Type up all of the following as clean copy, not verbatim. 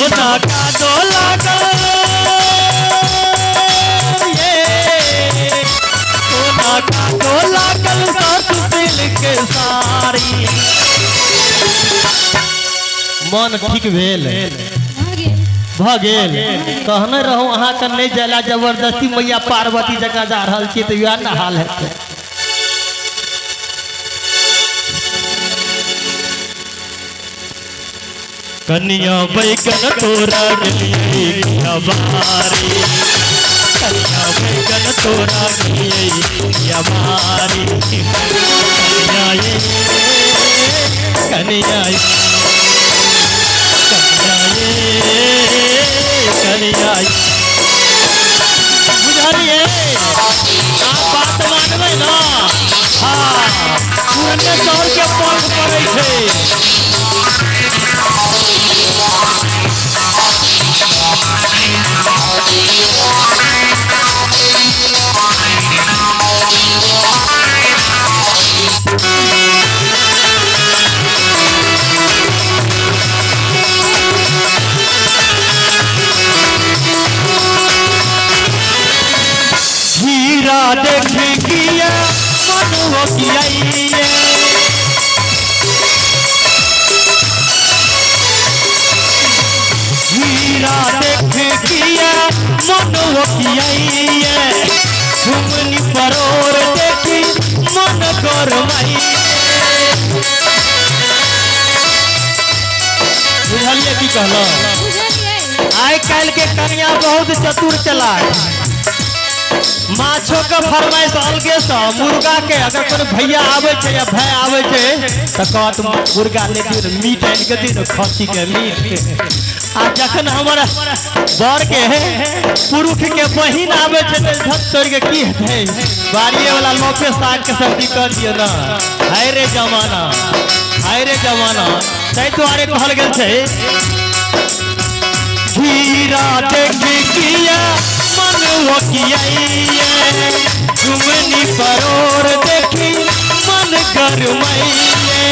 सोना कादो लागल ये सोना कादो लागल सासु सिल्क साड़ी। मन ठीक भेल भऽ गेल। कहने रहू अहाँके नहि जाय जबरदस्ती मैया पार्वती जकाँ जा रहल छी तऽ वएह ने हाल हेतै। कनिया बैगन तोरा गेलियै बारी, कनिया बैगन तोरा गेलियै बारी, कनिया ये कनिया ये कनिया ये कनिया ये। बुझलियै? आब बात मानबै ना? हाँ, पुरने चाउर के पंख पड़ै छै। हीरा देख किया मनुआ किया हीरा देख किया मनुआ किया घुमनी परोर देखी मन गरमाई। बुझलियै की कहलहुँ? आइ काल्हि के कनिया बहुत चतुर चलाक, माछो के फरमाइश अलगे से, मुर्गा के अगर कोनो भैया आबै छै या भाई आबै छै तऽ कहत मुर्गा ले दियौ ने, मीट आनि के दियौ ने, खस्सी के मीट। आ जखन हमर बर के पुरुष के बहिन आबै छै तऽ झट तोड़ि के की हेतै, बाड़िए वाला लोके साग के सब्जी कर दियौ ना। हाय रे जमाना, हाय रे जमाना। ताहि दुआरे कहल गेल छै हीरा देख किया मन किया घुमनी परोर देखी मन गरमैये।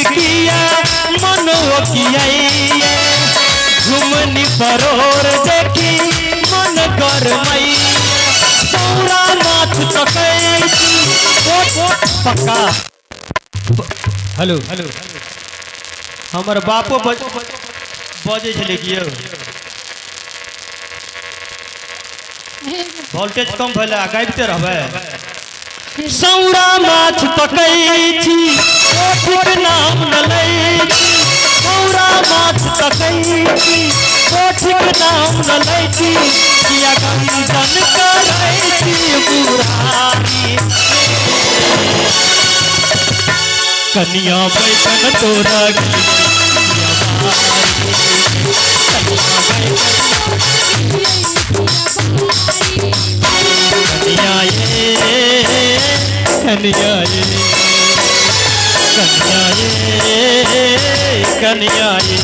किया मन किया घुमनी परोर देखी मन गरमैये। सौरा माछ तकै छी पक्का। हेलो हेलो, हमर बापो बजै छलै कि यौ वोल्टेज कम भेलै आ गाबिते रहबै। सौरा माछ तकै छी पोठीक नाम न लै छी, सौरा माछ तकै छी पोठीक नाम न लै छी, किया गंजन करै छी बुढ़ारी। कनिया बैगन तोरा कनिया ये कनिया ये कनिया ये कनिया ये।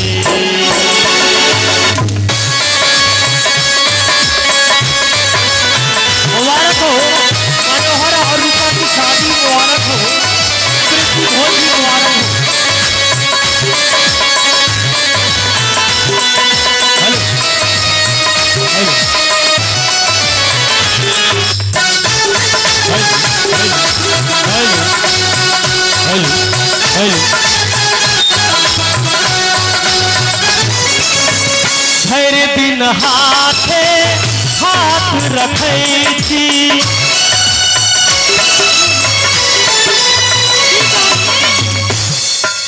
मुबारक हो मनोहर और रूपा की शादी मुबारक हो, कृषि भोज भी मुबारक हो। Hello hello hello hello hello. भरि दिन हाथे हाथ रखै छी,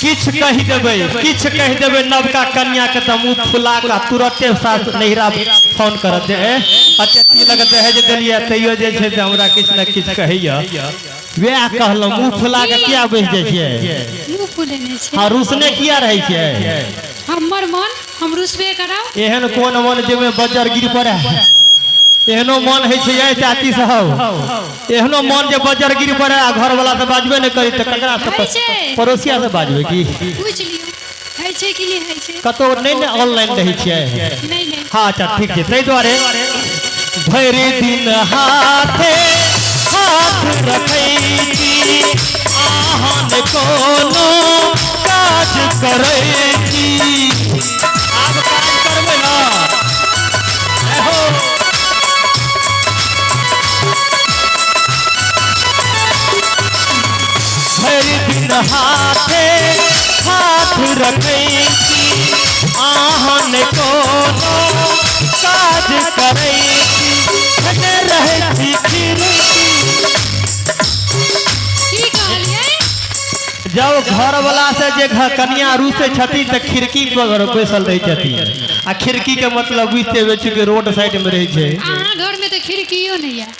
किछु कहि देबै किछु कहि देबै नवका कन्या के तऽ मुँह फुला कऽ तुरते सास नैहरा फोन करत जे अते तिलक दहेज देलियै तैयो जे छै से हमरा किछु ने किछु कहैया। वएह कहलहुँ मुँह फुला कऽ किया बैस जाइ छियै? मुँह फुलेने छै। हँ, रुसने किया रहै छियै? हमर मन हम रुसबे करब। एहन कोन मन जाहिमे बज्जर गिर पड़े? एहनो मन होइ छै यै चाची साहब, एहनो मन जे बज्जर गिर पड़े आ घरवाला से बाजबे नहि करी तऽ ककरा से? होइ छै। पड़ोसिया से बाजबै की? पूछि लियौ होइ छै कि नहि होइ छै। कतहु नहि ने ऑनलाइन रहै छियै? नहि नहि। हँ अच्छा ठीक छै। ताहि दुआरे भरि दिन हाथे हाथ रखै छी, अहाँ ने कोनो काज करै छी। आब काज करबै ना। हो भरि दिन हाथे हाथ रखै छी, अहाँ ने कोनो काज करै छी, धने रहै छी खिड़की। की कहलियै? जब घर वाला से जे कनिया रूसे छथिन तऽ खिड़की पर बैसल रहै छथिन, आ खिड़की के मतलब बुझते हेबै छी कि रोड साइड में रहै छै। अहाँ घर में तऽ खिड़कियो नहि यऽ।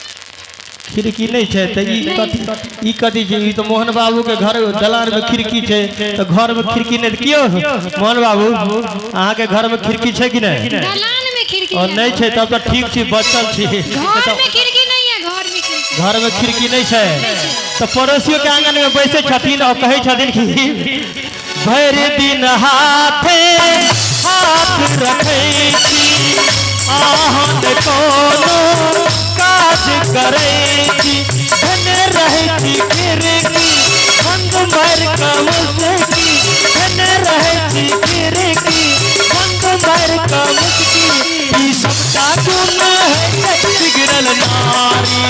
खिड़की नहि छै तऽ ई कथी, ई कथी छै? ई तऽ मोहन बाबू के घर दलान में खिड़की छै, तऽ घर में खिड़की नहि तऽ कियो? मोहन बाबू, अहाँके घर में खिड़की छै कि नहि? दलान में खिड़की और यऽ। नहि छै तब तऽ ठीक छी, बचल छी। घर में खिड़की नहीं है, घर में खिड़की। घर में खिड़की नहि छै तऽ पड़ोसियो के आंगन में बैसै छथिन और कहै छथिन कि भरि दिन हाथे हाथ रखै छी, अहाँ ने कोनो काज करै छी, धन रहै छी खिड़की बंद मारि कऽ मुसकी, धन रहै छी खिड़की बंद मारि कऽ मुसकी, ई सबटा गुण है छै बिगड़ल नारी।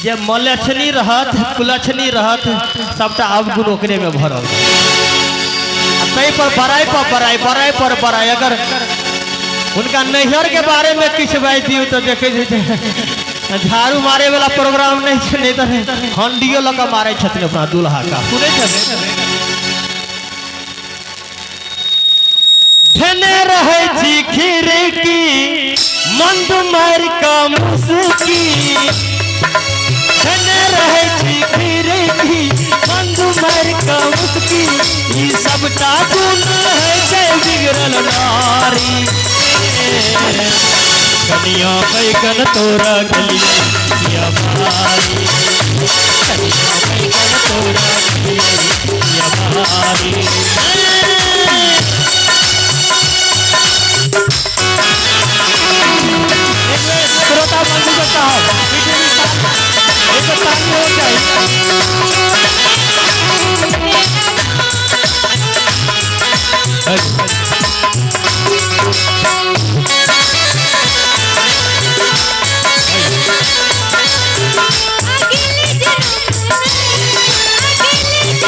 जे मलक्षणी रहत, कुलक्षणी रहत, सबटा अवगुण ओकरे में भरल। आ ताहि पर बड़ाई पर बड़ाई, बड़ाई पर बड़ाई। अगर हुनका नैहर के बारे में किछु बाजि दियौ तऽ देखै छै झाड़ू मारे वाला प्रोग्राम नहि छै, नहि तऽ हंडियो लऽ कऽ मारै छथिन अपना दुल्हा का। सुनै छथिन? धेने रहै छी खिड़की मंद मारि कऽ मुसकी, धेने रहै छी खिड़की मंद मारि कऽ मुसकी, ई सबटा गुण है छै बिगड़ल नारी। कनिया बैगन तोरा गलिया बारी, कनिया बैगन तोरा गलिया बारी। एक बेर श्रोता बंधु के साहब एक बेर ताली हो जाए। अगले जन्म में, अगले जन्म में,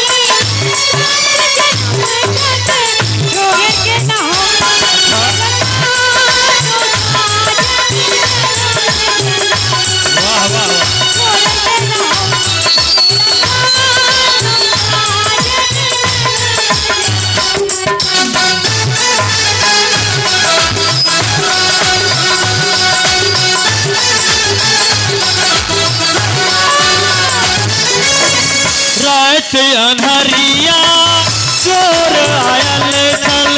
अगले जन्म में, सात जन्म तक छोड़ के न हो। वाह वाह वाह। रात अन्हरिया चोर आयल छल,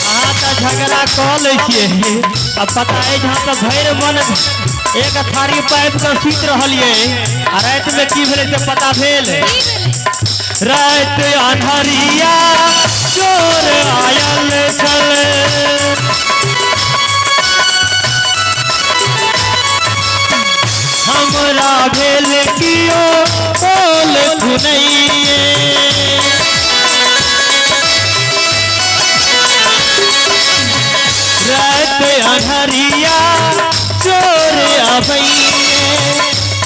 अहाँ तऽ झगड़ा कऽ लै छियै आ पता अछि अहाँ तऽ भरि मन एक थारी पाइप कऽ सुति रहलियै, आ रातिमे की भेलै से पता भेल? राति अन्हरिया चोर आयल छल, हमरा भेल कियो बोल सुनैये, रात अन्हरिया चोर अबैये,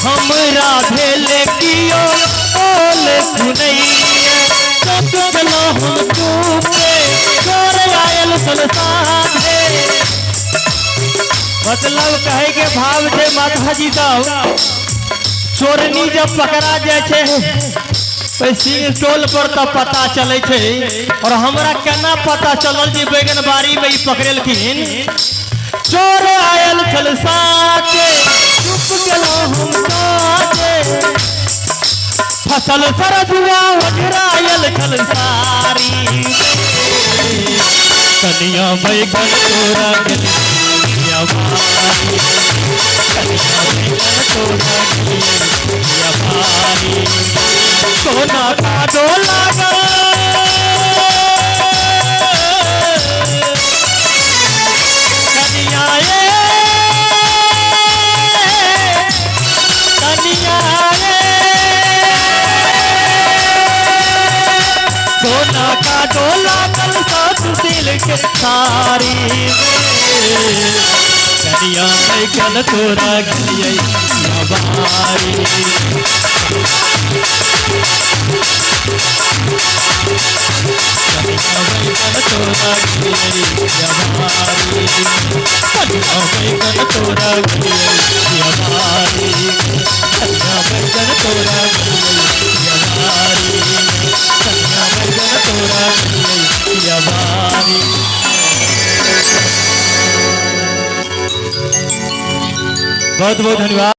हमरा भेल कियो बोल सुनैये, चौंक हम चुपे चोर आयल सन साथे। मतलब कहे के भाव छै माता जी साहब, चोरनी जब पकड़ा जाइ छै ओहि सिंह टोल पर तब पता चलै छै। और हमरा केना पता चलल जे बैगनबाड़ी में ई पकड़ेलखिन? चोर आयल छल साथे, चुप गेलहुँ हम साथे, फसल सरजुआ ओझरायल छल सारी। कनिया बैगन तोरा गलिया बारी, कनिया बैगन तोरा गलिया खेसारी में। कनिया बैगन तोरा गेलियै यबारी। कनिया बैगन तोरा गेलियै यबारी। कनिया बैगन तोरा गेलियै यबारी। कनिया बैगन तोरा गेलियै यबारी। कनिया बैगन तोरा गेलियै यबारी। बहुत बहुत धन्यवाद।